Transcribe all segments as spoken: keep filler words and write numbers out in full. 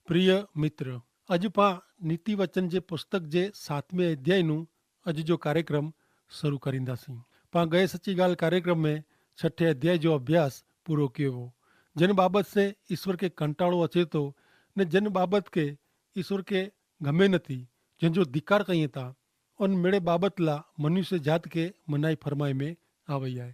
પ્રિય મિત્ર, અજ પાં નીતિ વચન જે પુસ્તક જે સાતમે અધ્યાય નું અજ જો કાર્યક્રમ શરૂ કરીંદા સી. પાં ગયે સચી ગાલ કાર્યક્રમ મેં છઠે અધ્યાય જો અભ્યાસ પૂરો કિયો વો. જેન બાબત સે ઈસ્વર કે કંટાળો અચેતો ને જેન બાબત કે ઈસ્વર કે ગમે નથી, જેન જો ધિક્કાર કહિયે તા અન મેળે બાબત લા મનુષ્ય જાત કે મનાઈ ફરમાઈ મેં આવય હૈ.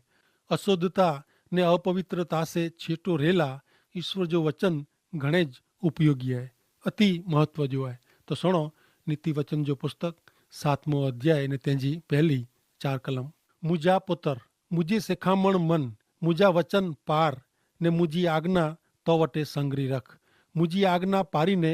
અશુદ્ધતા ને અપવિત્રતા સે છેટો રહેલા ઈસ્વર જો વચન ઘણે જ ઉપયોગી હૈ, અતિ મહત્વ જો હૈ. તો સુણો, નીતિ વચન જો પુસ્તક સાતમો અધ્યાય ને તેની પહેલી ચાર કલમ. મુજા પુતર, મુજી સેખામણ મન, મુજા વચન પાર ને મુજી આજ્ઞા તો વટે સંગરી રખ. મુજી આજ્ઞા પારી ને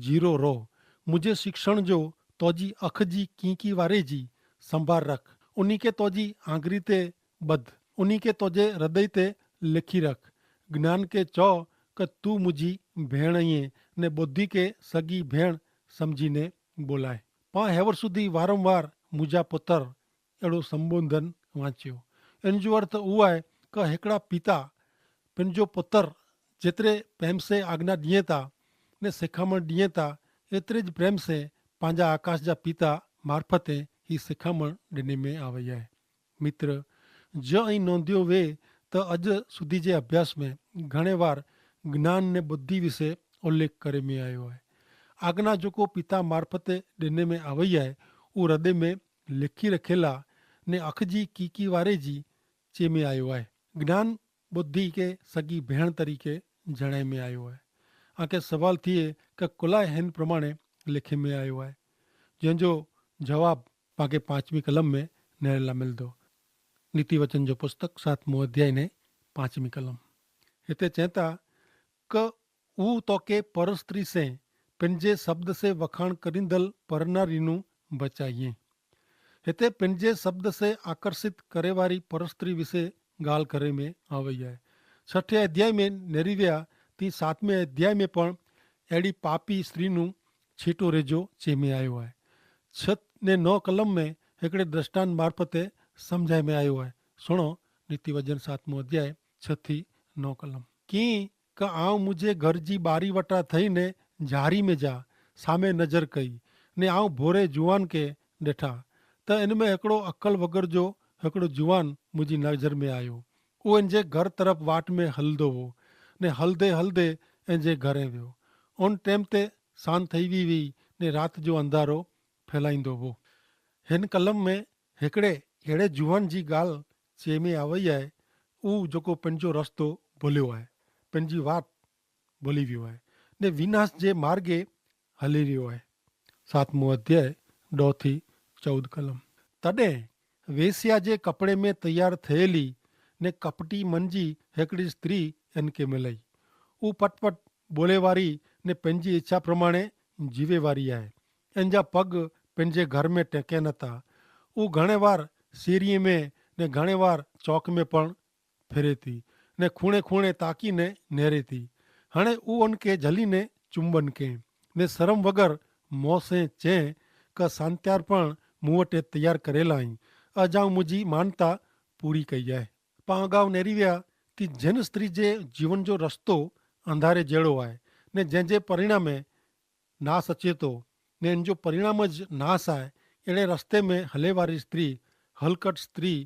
જીરો રોહ. મુજે શિક્ષણ જો તોજી અખ જી કીંકી વારે જી સંભાર રખ. ઉની કે તોજી આંગરી તે બધ, ઉની કે તોજે હૃદય તે લેખી રખ. જ્ઞાન કે ચો કે તું મુજી ભેણ અઇયે ને બોધી કે સગી ભેણ સમઝી ને બોલાય. પાં હેવર સુધી વારંવાર મુજા પુતર એડો સંબોધન વાંચ્યો. એન જો અર્થ ઉઆ હૈ કે હેકડા પિતા પેનજો પુતર જેતરે પ્રેમ સે આજ્ઞા દિયે તા ને સેખામણ દિયે તા, એતરે જ પ્રેમ સે પાંજા આકાશ જા પિતા મારફતે હી સેખામણ દેને મેં આવે હૈ. મિત્ર, જો અહીં નોંધ્યો વે તો અજ સુધી જે અભ્યાસ મેં ઘણે વાર જ્ઞાન ને બુદ્ધિ વિશે ઉલ્લેખ કરે મેં આયો હૈ. આજ્ઞા જોકો પિતા મારફતે દેને મેં આવે હૈ, ઉહ હૃદય મેં લેખી રખેલા ને અખજી કીકી વારે જી ચે મેં આયો હૈ. જ્ઞાન બુદ્ધિ કે સગી ભેણ તરીકે જણાઈ મેં આયો હૈ. આકે સવાલ થિયે કે કુલાએ હેન પ્રમાણે લેખે મેં આયો હૈ, જેન જો જવાબ પાંકે પાંચમી કલમ મેં નેરેલા મિલ દો. નીતિ વચન જો પુસ્તક સાતમો અધ્યાય ને પાંચમી કલમ હેતા ચેતા કે ઉહ તો કે પરસ્ત્રી સે પેનજે શબ્દ સે વખાણ કરીંદલ પરનારી નું બચાઈ હૈ. હેતા પેનજે શબ્દ સે આકર્ષિત કરેવારી પરસ્ત્રી વિશે ગાલ કરે મેં આવે હૈ. છઠે અધ્યાય મેં નેરીવ્યા તી સાતમે અધ્યાય મેં પણ એડી પાપી સ્ત્રી નું છીટો રેજો ચે મેં આયો હૈ. છત ને નવ કલમ મેં હેકડ઼ે દ્રષ્ટાન મારફતે સમઝાઈ મેં આયો હૈ. સુણો, નીતિ વચન સાતમો અધ્યાય છ થી નવ કલમ. કિંક આઉં મુઝે ઘર જી બારી વટા થઈ ને ઝારી મેં જા સામે નજર કઈ, ને આઉં ભોરે જુવાન કે દેઠા, તો એન મેં હેકડો અકલ વગર જો હેકડો જુવાન મુઝે નજર મેં આયો. ઉહ એન જે ઘર તરફ વાટ મેં હલદો વો, ને હલદે હલદે એન જે ઘરે વ્યો. ઉન ટેમ તે સાન થઈ વી વી, ને રાત જો અંધારો ફેલાઈંદો વો. હેન કલમ મેં હેકડ઼ે એડ઼ે જુવાન જી ગાલ ચે મેં આવય હૈ, ઉહ જોકો પંજો રસ્તો ભોલ્યો હૈ, પંજી વાટ ભોલી વ્યો હૈ, ને વિનાશ જે માર્ગે હલી વ્યો હૈ. સાતમો અધ્યાય દો થી ચૌદ કલમ. તદે વેસ્યા જે કપડ઼ે મેં તૈયાર થયેલી ને કપટી મનજી હેકડ઼ી સ્ત્રી એન કે મેં લઈ. ઉપટપટ બોલેવારી ને પંજી ઇચ્છા પ્રમાણે જીવેવારી આય. એન જા પગ પંજે ઘર મેં ટેકે નતા. ઉં ઘણે વાર સેરી મેં ને ઘણે વાર ચોક મેં પણ ફેરે તી, ને ખૂણે ખૂણે તાકી ને નેરે તી. હણે ઉં અનકે જલી ને ચુંબન કે, ને સરમ વગર મોસે ચે કે સાંત્યાર પણ મુવટે તૈયાર કરેલા હી. અજાઉં મુજી માનતા પૂરી કઈ આય. પાં અગાઉ નેરી વ્યા, કે જેન સ્ત્રી જે જીવન જો રસ્તો અંધારે જેડો આય, ને જેન જે પરિણામે નાસ અચેતો, ને એન જો પરિણામ જ નાસ આય, એડે રસ્તે મેં હલેવારી સ્ત્રી હલકટ સ્ત્રી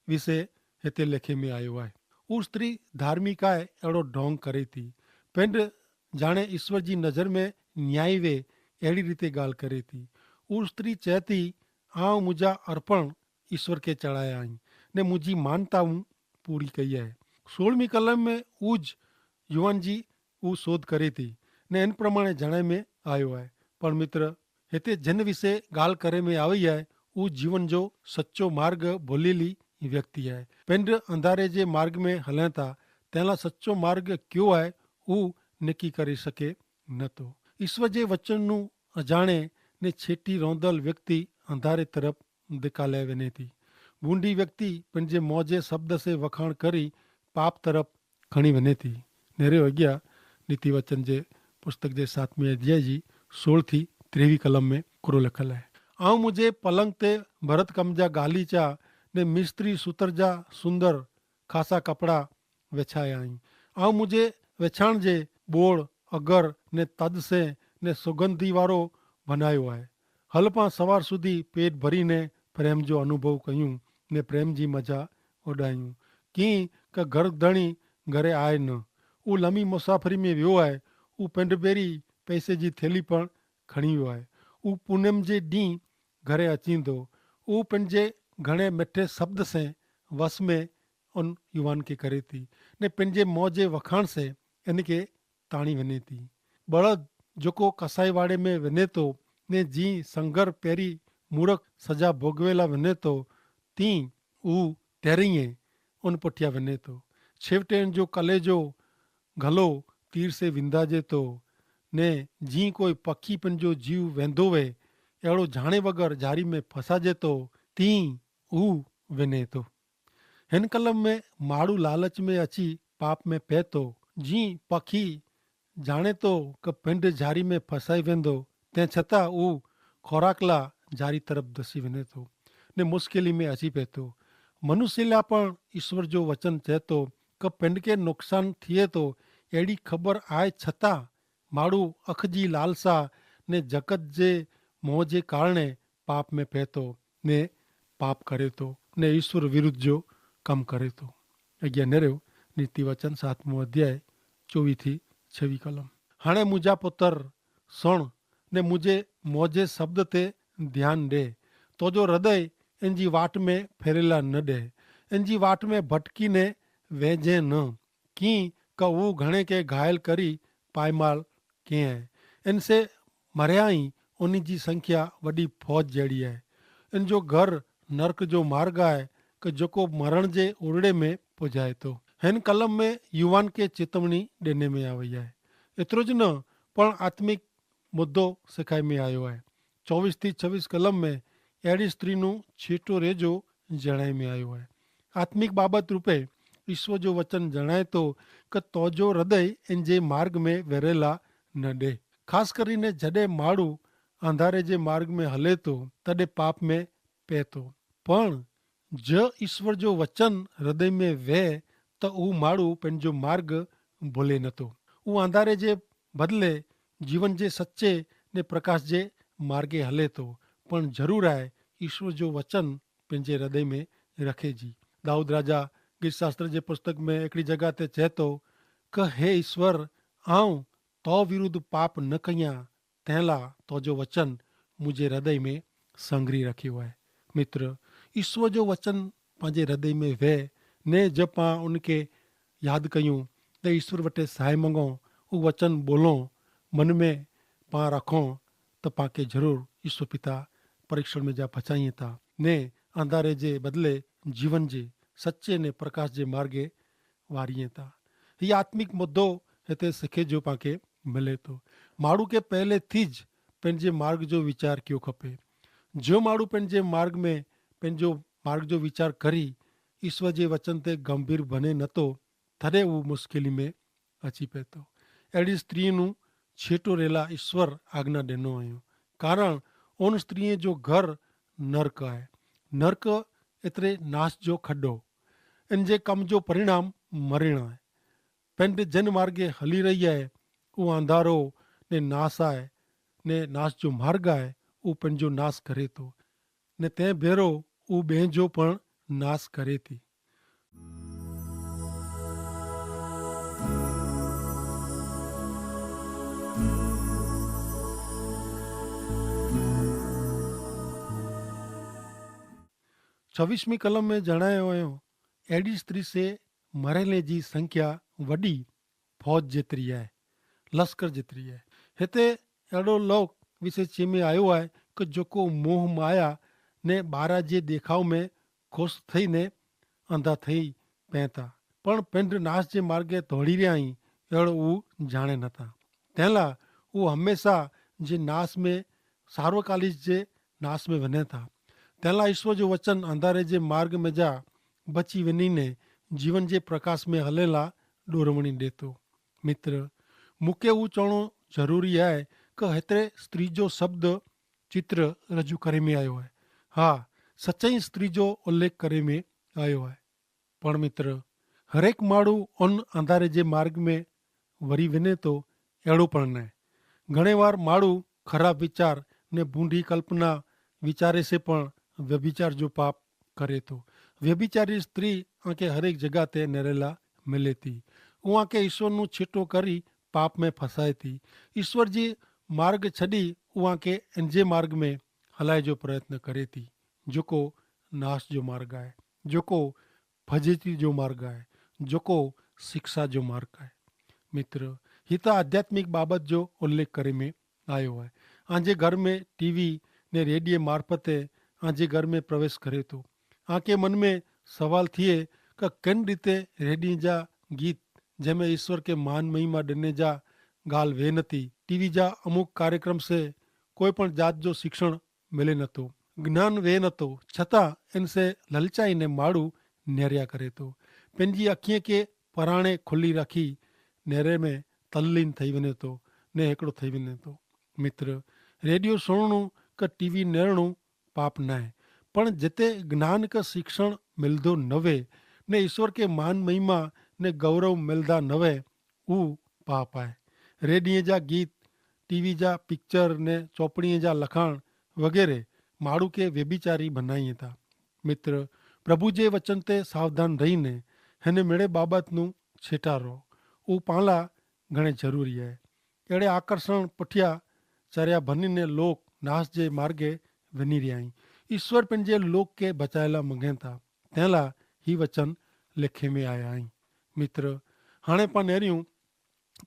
વિશે હેતે લેખે મેં આયો આય. ઉસ સ્ત્રી ધાર્મિક આય એડો ઢોંગ કરે તી, પેંડ જાણે ઈસ્વર જી નજર મેં ન્યાયી વે એડી રીતે ગાલ કરે તી. ઉસ સ્ત્રી ચેતી, આઉં મુજા અર્પણ ઈસ્વર કે ચડાયા હી, ને મુજી માનતા ઉં પૂરી કઈ હૈ. સોળમી કલમ મેં ઉજ યુવાન જી ઉં શોધ કરે તી, ને એન પ્રમાણે જણાય મેં આયો હૈ. પણ મિત્ર, હેતે જેન વિશે ગાલ કરે મેં આવે હૈ, ઉં જીવન જો સચો માર્ગ ભોલેલી વ્યક્તિ હૈ. પેંડ અંધારે જે માર્ગ મેં હલેતા તેના સચો માર્ગ ક્યો હૈ, ઉં નેકી કરી શકે નતો. ઈસ્વર જે વચનનું અજાણે ને છેટી રોંધલ વ્યક્તિ અંધારે તરફ દેખાલે વેને થી. ભૂંડી વ્યક્તિ પણ જે મોજે શબ્દ સે વખાણ કરી પાપ તરફ ખણી વેને થી. નેરે વગ્યા નીતિ વચન જે પુસ્તક જે સાતમી અધ્યાય જી સોળ થી ત્રેવી કલમ મેં કુરો લખલ હૈ. આઉં મુઝે પલંગ તે ભરત કમજા ગાલી ચા ને મિસ્ત્રી સુતર જા સુંદર ખાસા કપડા વેછાયા હી. આઉં મુઝે વેછાણ જે બોળ અગર ને તદ સે ને સુગંધી વારો ભનાયો આય. હલપાં સવાર સુધી પેટ ભરી ને પ્રેમ જો અનુભવ કહ્યું ને પ્રેમ જી મજા ઉડાયું. કિંક ઘરધણી ઘરે આય ન, ઉ લમી મુસાફરી મેં વ્યો આય. ઉ પેંડભેરી પૈસે જી થેલી પણ ખણી વ્યો આય. ઉ પૂનમ જે દી ઘરે અચીંદો. ઉ પેંજે ઘણે મેઠે શબ્દ સે વસ મેં અન યુવાન કે કરે તી ને પેનજે મોજે વખાણ સે એન કે તાણી વને તી. બળદ જોકો કસાઈવાડે મેં વને તો ને જી સંગર પેરી મૂરખ સજા ભોગવેલા વને તો તી ઉ તેરીએ અન પઠ્યા વને તો. છેવટે જો કલેજો ઘલો તીર સે વિંધાજે તો ને જી કોઈ પખી પેનજો જીવ વેંધો વે એડો જાણે વગર જારી મેં ફસાજે તો તી ઉ વને તો. હેન કલમ મેં માડૂ લાલચ મેં અચી પાપ મેં પૈતો. જી પખી જાણે તો કે પેંડ જારી મેં ફસાઈ વેંદો તે છતાં ઉ ખોરાકલા જારી તરફ દસી વેને તો ને મુશ્કેલી મેં અચી પૈતો. મનુષ્યલા પણ ઈશ્વર જો વચન ચેતો કે પેંડ કે નુકસાન થિયે તો એડી ખબર આય છતાં માડૂ અખજી લાલસા ને જકત જે મોં જે કારણે પાપ મેં પૈતો ને પાપ કરે તો ને ઈશ્વર વિરુદ્ધ જો કમ કરે તો. અજ્ઞા નરેવ નીતિ વચન સાતમો અધ્યાય ચોવી થી છવી કલમ. હાણે મુજા પુતર સણ ને મુજે મોજે શબ્દ તે ધ્યાન દે. તોજો હૃદય એનજી વાટ મેં ફેરેલા ન દે. એનજી વાટ મેં ભટકી ને વેજે ન. કિંક કે ઉં ઘણે કે ઘાયલ કરી પાયમાલ કિયા હૈ. એન સે મર્યા હી ઉની જી સંખ્યા વડી ફોજ જેડી હૈ. એન જો ઘર નર્ક જો માર્ગ હૈ કે જોકો મરણ જે ઉરડે મેં પોજાયતો. હેન કલમ મેં યુવાન કે ચેતવણી દેને મેં આવયા હૈ. એતરો જ ન પણ આત્મિક મુદ્દો સિખાઈ મેં આયો હૈ. ચોવીસ થી છવીસ કલમ મેં એડી સ્ત્રી નું છેટો રેજો જણાઈ મેં આયો હૈ. આત્મિક બાબત રૂપે ઈસ્વર જો વચન જણાયતો કે તોજો હૃદય એન જે માર્ગ મેં વેરેલા ન દે. ખાસ કરીને જડે માડૂ અંધારે જે માર્ગ મેં હલેતો તદે પાપ મેં પૈતો. પણ જ ઈસ્વર જો વચન હૃદય મેં વૈ તો ઉં માડૂ પેનજો માર્ગ ભોલે નતો. ઉં અંધારે જે બદલે જીવન જે સચ્ચે ને પ્રકાશ જે માર્ગે હલેતો. પણ જરૂર આય ઈસ્વર જો વચન પેનજે હૃદય મેં રખે જી. દાઉદ રાજા ગીતશાસ્ત્ર જે પુસ્તક મેં એકડી જગા તે ચહેતો કે હે ઈસ્વર, આઉં તો વિરુદ્ધ પાપ ન કહિયા, તેલા તો જો વચન મુઝે હૃદય મેં સંગ્રી રખ્યો હૈ. મિત્ર, ઈસ્વર જો વચન પાંજે હૃદય મેં વૈ ને જબ પાં ઉનકે યાદ કહ્યું તે ઈસ્વર વટે સહાય મંગો, ઉં વચન બોલો, મન મેં પાં રખો, તો પાંકે જરૂર ઈસ્વર પિતા પરીક્ષણ મેં જા પચાઈ થા ને અંધારે જે બદલે જીવન જે સચ્ચે ને પ્રકાશ જે માર્ગે વારી થા. હી આત્મિક મુદ્દો હેતા સિખે જો પાંકે મિલે તો. માણૂ કે પહેલે થી જ પેનજે માર્ગ જો વિચાર કયો ખપે. જો માણૂ પેનજે માર્ગ મેં પેનજો માર્ગ જો વિચાર કરી ઈસ્વર જે વચન તે ગંભીર ભને નતો, થરે ઉં મુશ્કેલી મેં અચી પેતો. એડી સ્ત્રી નું છેટો રહેલા ઈસ્વર આજ્ઞા દેનો આયો. કારણ ઉન સ્ત્રી જો ઘર નર્ક આય. નર્ક એતરે નાશ જો ખડો. એન જે કમ જો પરિણામ મરણ આય. પેંડ જેન માર્ગે હલી રહી આય ઉં અંધારો ને નાશ આય ને નાશ જો માર્ગ આય ઉં પેંજો નાશ કરે તો. ને તે ભેરો ઉં બેંજો પણ નાશ કરે તી. છવીસમી કલમ મેં જણાયો અયો એડી સ્ત્રી સે મરેલે જી સંખ્યા વડી ફોજ જેતરી આય, લશ્કર જેતરી આય. હેતા એડો લોક વિશે ચેમે આયો આય કે જોકો મોહ માયા ને બારા જે દેખાવ મેં ખુશ થઈ ને અંધા થઈ પૈતા, પણ પેંધ નાશ જે માર્ગે ધોડી રહ્યા હી એડો ઉં જાણે નતા. તેલા ઉં હમેંશા જે નાશ મેં સાર્વકાલિશ જે નાશ મેં વને થા. તેલા ઈસ્વર જો વચન અંધારે જે માર્ગ મેં જા બચી વની ને જીવન જે પ્રકાશ મેં હલેલા ડોરવણી દેતો. મિત્ર, મુકે ઉં ચણો જરૂરી આય કે હેતરે સ્ત્રી જો શબ્દ ચિત્ર રજૂ કરે મેં આયો આય. હા, સચ્ચાઈ સ્ત્રી જો ઉલ્લેખ કરે મેં આયો આય. પણ મિત્ર, હરેક માડૂ અન અંધારે જે માર્ગ મેં વરી વને તો એડો પણ નાય. ઘણે વાર માડૂ ખરાબ વિચાર ને ભૂંડી કલ્પના વિચારે સે પણ વ્યભિચાર જો પાપ કરે તો. વ્યભિચારી સ્ત્રી આંકે હરેક જગા તે નેરેલા મિલે તી. ઉઆંકે ઈસ્વરનું છીટો કરી પાપ મેં ફસાય તી. ઈસ્વર જી માર્ગ છડી ઉઆંકે એનજે માર્ગ મેં હલાય જો પ્રયત્ન કરે તી, જોકો નાસ જો માર્ગ આય, જોકો ફજેતી જો માર્ગ આય, જોકો શિક્ષા જો માર્ગ આય. મિત્ર, હી તો આધ્યાત્મિક બાબત જો ઉલ્લેખ કરે મેં આયો હૈ. આજે ઘર મેં ટીવી ને રેડિયે મારફતે આજે ઘર મેં પ્રવેશ કરે તો આકે મન મેં સવાલ થિયે કે કેન રીતે રેડિયે જા ગીત જેમે ઈસ્વર કે માન મહિમા ડેને જા ગાલ વે નથી. ટીવી જા અમુક કાર્યક્રમ સે કોઈ પણ જાત જો શિક્ષણ મેલે નતો, જ્ઞાન વે નતો, છતાં એન સે લલચાઈ ને માડૂ નેર્યા કરે તો. પેનજી અખિયે કે પરાણે ખુલ્લી રાખી નેરે મેં તલ્લીન થઈ વને તો, ને હેકડો થઈ વને તો. મિત્ર, રેડિયો સુણનું કે ટીવી નેરણું પાપ નાય, પણ જેતે જ્ઞાન કે શિક્ષણ મિલદો નવે ને ઈસ્વર કે માન મહિમા ને ગૌરવ મિલદા નવે ઉ પાપ આય. રેડિયે જા ગીત, ટીવી જા પિક્ચર ને ચોપડીએ જા લખાણ વગેરે માડૂ કે વ્યભિચારી ભનાઈ થા. મિત્ર, પ્રભુ જે વચન તે સાવધાન રહી ને હેને મેળે બાબતનું છેટા રહો. ઉપાલા ઘણે જરૂરી હૈ. એડે આકર્ષણ પઠ્યા ચર્યા ભની ને લોક નાસ જે માર્ગે વની રહ્યા હૈં. ઈસ્વર પેનજે લોક કે બચાયેલા મંગેતા તેલા હી વચન લેખે મેં આયા હૈં. મિત્ર, હાણે પા નેર્યું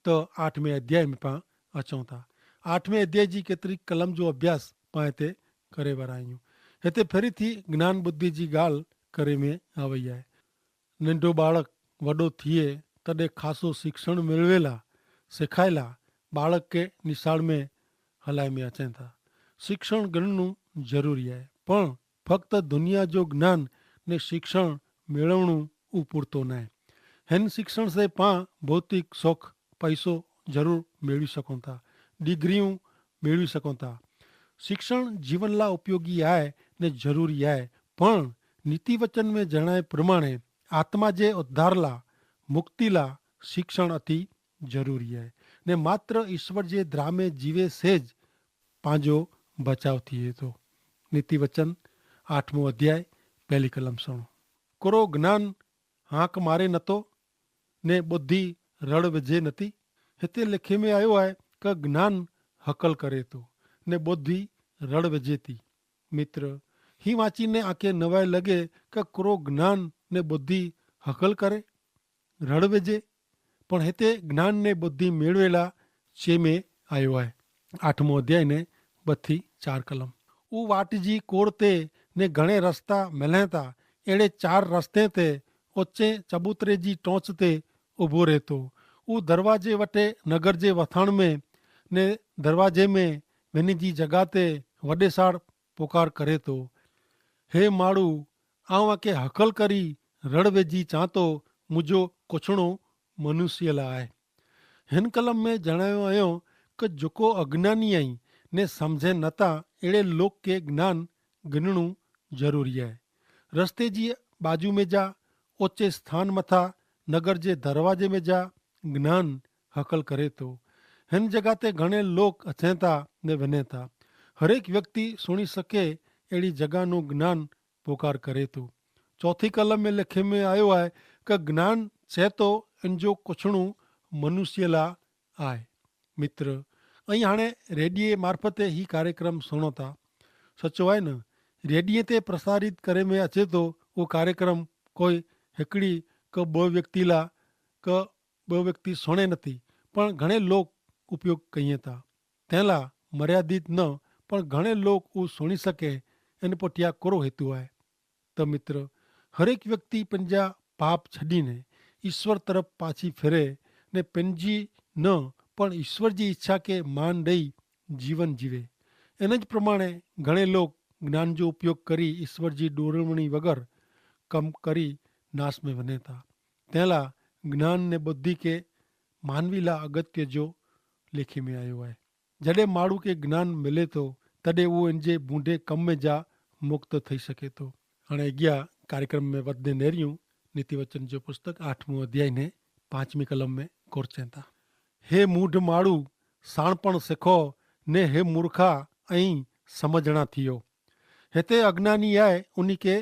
તો આઠમે અધ્યાય મેં પા અચોતા. આઠમે અધ્યાય જી કેતરી કલમ જો અભ્યાસ પા તે કરે વરાયું. હેતે ફેરી થી જ્ઞાન બુદ્ધિ જી ગાલ કરે મેં આવય હૈ. નેંડો બાળક વડો થિયે તદે ખાસો શિક્ષણ મેળવેલા સેખાયેલા બાળક કે નિશાળ મેં હલાઈ મેં અચેતા. શિક્ષણ ગણનું જરૂરી હૈ, પણ ફક્ત દુનિયા જો જ્ઞાન ને શિક્ષણ મેળવણું ઉપૂરતો નાય. હેન શિક્ષણ સે પા ભૌતિક સોખ પૈસો જરૂર મેળવી સકોતા, ડિગ્રી મેળવી સકોતા. શિક્ષણ જીવન લા ઉપયોગી આય ને જરૂરી આય, પણ નીતિ વચન મેં જણાય પ્રમાણે આત્મા જે ઉદ્ધારલા મુક્તિલા શિક્ષણ અતિ જરૂરી આય. ને માત્ર ઈસ્વર જે દ્રામે જીવે સે જ પાંજો બચાવ થી હૈ તો. નીતિ વચન આઠમો અધ્યાય પહેલી કલમ સુણો. કોરો જ્ઞાન હાંક મારે નતો ને બોધી રડવજે નથી. હેતે લેખે મેં આયો આય કે જ્ઞાન હકલ કરે તો ને બોધી રડવજે તી. મિત્ર, હી વાંચી ને આંકે નવાઈ લગે કે કોરો જ્ઞાન ને બોધી હકલ કરે રડવજે. પણ હેતે જ્ઞાન ને બોધી મેળવેલા ચે મેં આયો આય. આઠમો અધ્યાય ને બથી ચાર કલમ. ઉવાટ જી કોર તે ને ઘણે રસ્તા મલેતા એડે ચાર રસ્તે તે ઓચ્ચે ચબૂતરે જી ટોંચ તે ઉભો રહેતો. ઉદરવાજે વટે નગર જે વથાણ મેં ને દરવાજે મેં વેની જી જગા તે વડે સાર પોકાર કરે તો, હે માડૂ, આવ આકે હકલ કરી રડવેજી ચાંતો મુજો કોછણો મનુષ્યલા આય. હેન કલમ મેં જણાયો અયો કે જોકો અજ્ઞાની આઈ ને સમઝે નતા એડે લોક કે જ્ઞાન ગિનણું જરૂરી આય. રસ્તે જી બાજુ મેં જા ઓચ્ચે સ્થાન મતા નગર જે દરવાજે મેં જા જ્ઞાન હકલ કરે તો. હેન જગા તે ઘણે લોક અચેતા ને વનેતા. હરેક વ્યક્તિ સુણી સકે એડી જગાનું જ્ઞાન પોકાર કરે તો. ચોથી કલમ મેં લેખે મેં આયો આય કે જ્ઞાન ચેતો એન જો કોછણું મનુષ્યલા આય. મિત્ર, અહીં હાણે રેડિયે મારફતે હી કાર્યક્રમ સુણોતા. સચો આય ન? રેડિયે તે પ્રસારિત કરે મેં અચેતો વો કાર્યક્રમ કોઈ હેકડી કે બહ વ્યક્તિલા કે બહ વ્યક્તિ સુણે નથી, પણ ઘણે લોક ઉપયોગ કહિયે તા. તેલા મર્યાદિત ન, પણ ઘણે લોક ઉં સુણી સકે. એન પઠ્યા કરો હેતુ આય? તો મિત્ર, હરેક વ્યક્તિ પંજા પાપ છડીને ઈસ્વર તરફ પાછી ફેરે ને પંજી ન, પણ ઈસ્વર જી ઈચ્છા કે માન દઈ જીવન જીવે. એન જ પ્રમાણે ઘણે લોક જ્ઞાન જો ઉપયોગ કરી ઈસ્વર જી ડોરવણી વગર કમ કરી નાસ મેં વને તા. તેલા જ્ઞાન ને બુદ્ધિ કે માનવીલા અગત્ય જો લેખી મેં આયો હૈ. જડે માડૂ કે જ્ઞાન મિલે તો તદે ઉ એનજે ભૂંડે કમ મેં જા મુક્ત થઈ શકે તો. અને અગિયા કાર્યક્રમ મેં વધને નેર્યું નીતિવચન જો પુસ્તક આઠમું અધ્યાય ને પાંચમી કલમ મેં કોરચેતા. હે મૂઢ માળુ, સાણપણ સેખો, ને હે મૂર્ખા, અહીં સમઝણા થિયો. હેતા અજ્ઞાની આય ઉની કે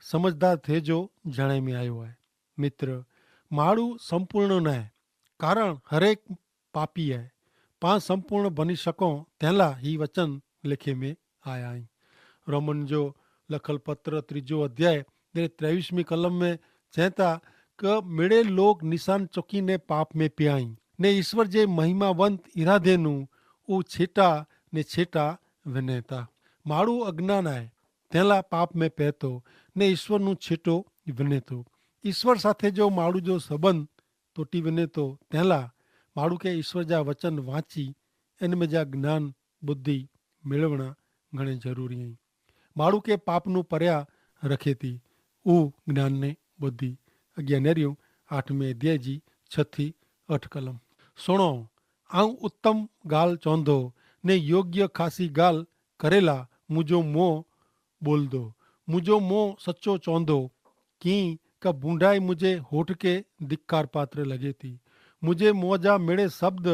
સમઝદાર થે જો જણાઈ મેં આયો આય. મિત્ર, માળુ સંપૂર્ણ નાય, કારણ હરેક પાપી આય. પાં સંપૂર્ણ ભની શકો તેલા હી વચન લેખે મેં આયા હૈં. રોમન જો લખલ પત્ર ત્રીજો અધ્યાય તેની ત્રેવીસમી કલમ મેં ચેતા કે મેડે લોક નિશાન ચોકી ને પાપ મેં પ્યાઈ ને ઈસ્વર જે મહિમાવંત ઇરાધેનું ઉં છેટા ને છેટા વિનેતા. માડૂ અજ્ઞાન આય તેલા પાપ મેં પહેતો ને ઈસ્વરનું છેટો વિનેતો. ઈસ્વર સાથે જો માડૂ જો સંબંધ તોટી વિનેતો તેલા માડૂ કે ઈસ્વર જા વચન વાંચી એન મેં જા જ્ઞાન બુદ્ધિ મેળવણા ઘણે જરૂરી હૈં. માડૂ કે પાપનું પર્યા રખેતી ઉહ જ્ઞાનને બુદ્ધિ. અજ્ઞાનેરિયું આઠમે અધ્યાય જી છ થી અઠ કલમ. સુણો, આઉં ઉત્તમ ગાલ ચોંધો ને યોગ્ય ખાસી ગાલ કરેલા મુજો મોં બોલ દો. મુજો મોં સચો ચોંધો કિંક ભૂંડાઈ મુજે હોઠ કે ધિક્કાર પાત્ર લગે થી. મુજે મોં જા મેડે શબ્દ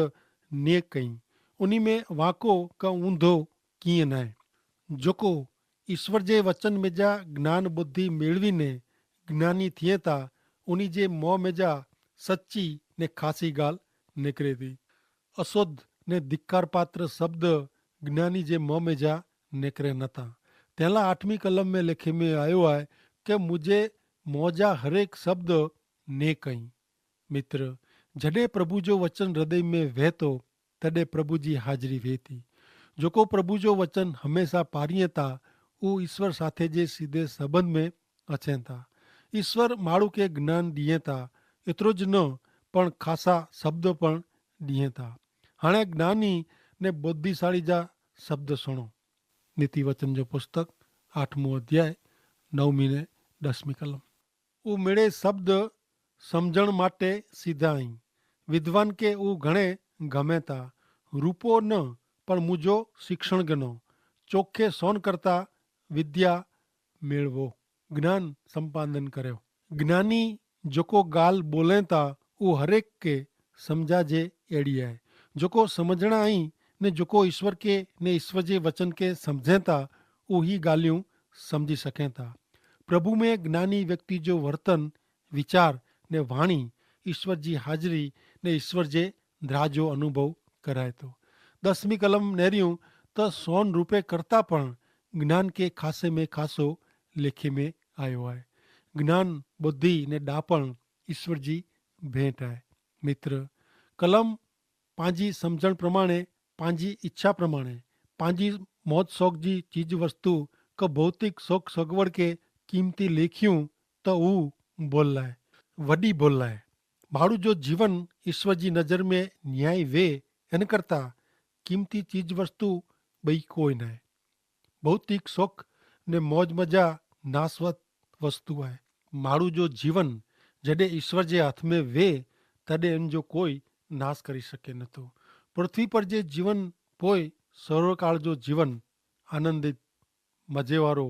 નેક કઈ ઉની મેં વાંકો કા ઊંધો કિંય નાય. જોકો ઈસ્વર જે વચન મેં જા જ્ઞાન બુદ્ધિ મેળવી ને જ્ઞાની થિયે તા ઉની જે મોં મેં જા સચ્ચી ને ખાસી ગાલ નેકરે થી. અસોધ ને ધિક્કાર પાત્ર શબ્દ જ્ઞાની જે મોં મેં જા નેકરે નતા. તેલા આઠમી કલમ મેં લેખે મેં આયો આય કે મુજે મોં જા હરેક શબ્દ નેક અહીં. મિત્ર, જડે પ્રભુ જો વચન હૃદય મેં વહેતો તદે પ્રભુ જી હાજરી વહેતી. જોકો પ્રભુ જો વચન હમેંસા પારિયે તા ઉહ ઈસ્વર સાથે જે સીધે સંબંધ મેં અછેતા. ઈસ્વર માડૂ કે જ્ઞાન દિયે તા એતરો જ ન પણ ખાસા શબ્દો પણ દિયે તા. હાણે જ્ઞાની ને બુદ્ધિશાળી જા શબ્દ સુણો. નીતિ વચન જો પુસ્તક આઠમો અધ્યાય નવમી ને દસમી કલમ. ઉમેડે શબ્દ સમઝણ માટે સીધા અહીં. વિદ્વાન કે ઉં ઘણે ગમે તા. રૂપો ન પણ મુજો શિક્ષણ ગનો. ચોખે સોન કરતા વિદ્યા મેળવો. જ્ઞાન સંપાદન કર્યો. જ્ઞાની જોકો ગાલ બોલે તા ઉહ હરેક કે સમઝા જે એડી આય. જોકો સમઝણા અહીં ને જોકો ઈસ્વર કે ને ઈસ્વર જે વચન કે સમઝે તા ઉહ હી ગાલિયું સમઝી સકે તા. પ્રભુ મેં જ્ઞાની વ્યક્તિ જો વર્તન વિચાર ને વાણી ઈસ્વર જી હાજરી ને ઈસ્વર જે દ્રાજો અનુભવ કરાય તો. દસમી કલમ નેર્યું તો સોન રૂપે કરતા પણ જ્ઞાન કે ખાસે મેં ખાસો લેખે મેં આયો આય. જ્ઞાન બુદ્ધિ ને ડાપણ ઈસ્વર જી ભેંટ આય. મિત્ર, કલમ પાંજી સમઝણ પ્રમાણે પાંજી ઇચ્છા પ્રમાણે પાંજી મોજ શોખ જી ચીજ વસ્તુ કે ભૌતિક શોખ સગવડ કે કિંમતી લેખ્યું તો ઉં ભોલ લાય વડી ભોલ લાય. માડૂ જો જીવન ઈસ્વર જી નજર મેં ન્યાયી વે એન કરતા કિંમતી ચીજ વસ્તુ બઈ કોઈ નાય. ભૌતિક શોખ ને મોજ મજા નાસવત વસ્તુ આય. માડૂ જો જીવન જડે ઈસ્વર જે હાથ મેં વે તદે એન જો કોઈ નાસ કરી શકે નતો. પૃથ્વી પર જે જીવન પોય સર્વકાળ જો જીવન આનંદિત મજેવારો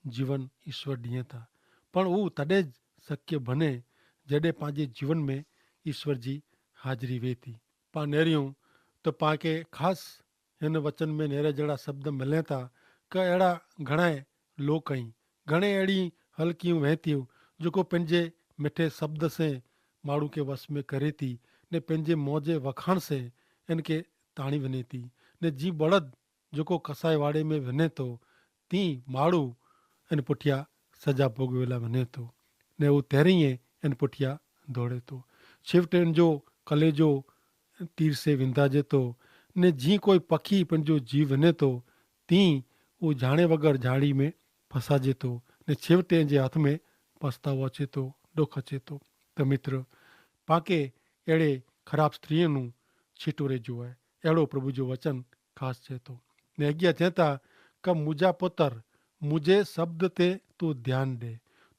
જીવન ઈસ્વર દિયે તા. પણ ઉં તદે જ શક્ય ભને જડે પાંજે જીવન મેં ઈસ્વર જી હાજરી વેતી. પાં નેર્યું તો પાંકે ખાસ હેન વચન મેં નેરે જેડા શબ્દ મલેતા કે એડા ઘણાએ લોક અહીં ઘણે એડી હલકી વહેતી જોકો પંજે મેઠે શબ્દ સે માણૂ કે વસ મેં કરેતી ને પંજે મોજે વખાણ સે એન કે તાણી વનેતી ને જી બળદ જોકો કસાઈ વાડે મેં વનેતો તી માણૂ એન પુઠ્યા સજા ભોગવેલા વનેતો ને ઉતેરી એન પુઠ્યા ધોડેતો. છેવટે એન જો કલેજો તીર સે વિંધાજે તો ને જી કોઈ પખી પણ જો જીવ વને તો તી ઉજાણે વગર જાણી મેં ફસાજે તો ને છેવટે જે હાથ મેં પસ્તાવો અચે તો ડોખ અચે તો. તો મિત્ર, પાંકે એડે ખરાબ સ્ત્રીએ નું છીટો રહે જો હૈ. એડો પ્રભુ જો વચન ખાસ છે તો ને અગિયા ચેતા કે મુજા પોતર મુજે શબ્દ તે તું ધ્યાન દે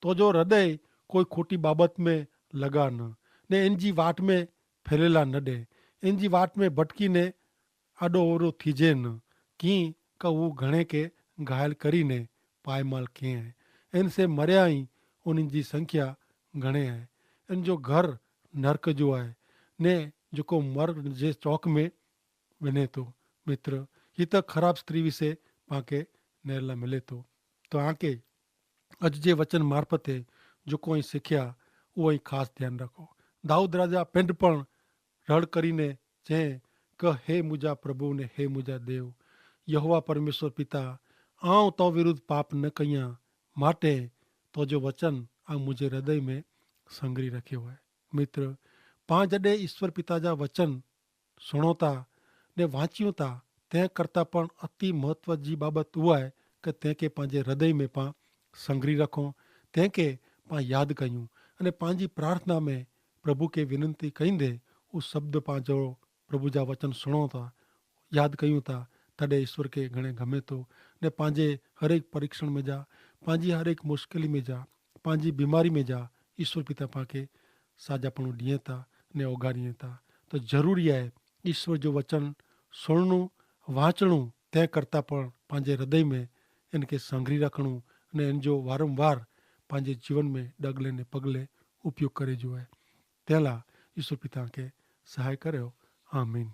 તો જો હૃદય કોઈ ખોટી બાબત મેં લગા ન ને એન જી વાટ મેં ફેલેલા ન દે એન જી વાટ મેં ભટકી ને આડો ઓરો થીજે ન કી કે ઉં ઘણે કે ઘાયલ કરી ને પાયમાલ કે હૈ. એન સે મર્યા હી ઉન જી સંખ્યા ઘણે હૈ. એન જો ઘર નર્ક જો હૈ ને જેકો મર્ગ જે ચોક મેં વને તો. મિત્ર, યે તો ખરાબ સ્ત્રી વિશે પાંકે નેરલા મિલે તો. તો આંકે અજ જે વચન મારફતે જોકો અહીં સિખ્યા, ઉહ અહીં ખાસ ધ્યાન રાખો. દાઉદ રાજા પેંડ પણ રડ કરીને ચે, કે હે મુજા પ્રભુ ને હે મુજા દેવ, યહોવા પરમેશ્વર પિતા, આઉં તો વિરુદ્ધ પાપ ન કહિયા, માટે તો જો વચન આ મુઝે હૃદય મેં સંગ્રી રખ્યો હૈ. મિત્ર, પાં જડે ઈસ્વર પિતા જા વચન સુણોતા ને વાંચ્યું તા, તે કરતા પણ અતિ મહત્વ જી બાબત ઉઆ હૈ કે તે કે પાંજે હૃદય મેં પાં સંગ્રી રખો, તે કે પાં યાદ કહ્યું અને પાંજી પ્રાર્થના મેં પ્રભુ કે વિનંતી કહીંદે ઉસ શબ્દ પાંજો પ્રભુ જા વચન સુણોતા, યાદ કહ્યું તા, તદે ઈસ્વર કે ઘણે ગમે તો ને પાંજે હરેક પરિક્ષણ મેં જા, પાંજી હરેક મુશ્કેલી મેં જા, પાંજી બીમારી મેં જા, ઈસ્વર પિતા પાંકે સાજાપણું દિયે તા ને ઓગારી તા. તો જરૂરી આય ઈસ્વર જો વચન સુણનું, વાંચણું, તે કરતા પણ પાંજે હૃદય મેં એન કે સાંગરી રાખણું અને એન જો વારંવાર પાંજે જીવન મેં ડગલે ને પગલે ઉપયોગ કરે જો આય. તેલા ઈસ્વર પિતા કે સહાય કર્યો. આમીન.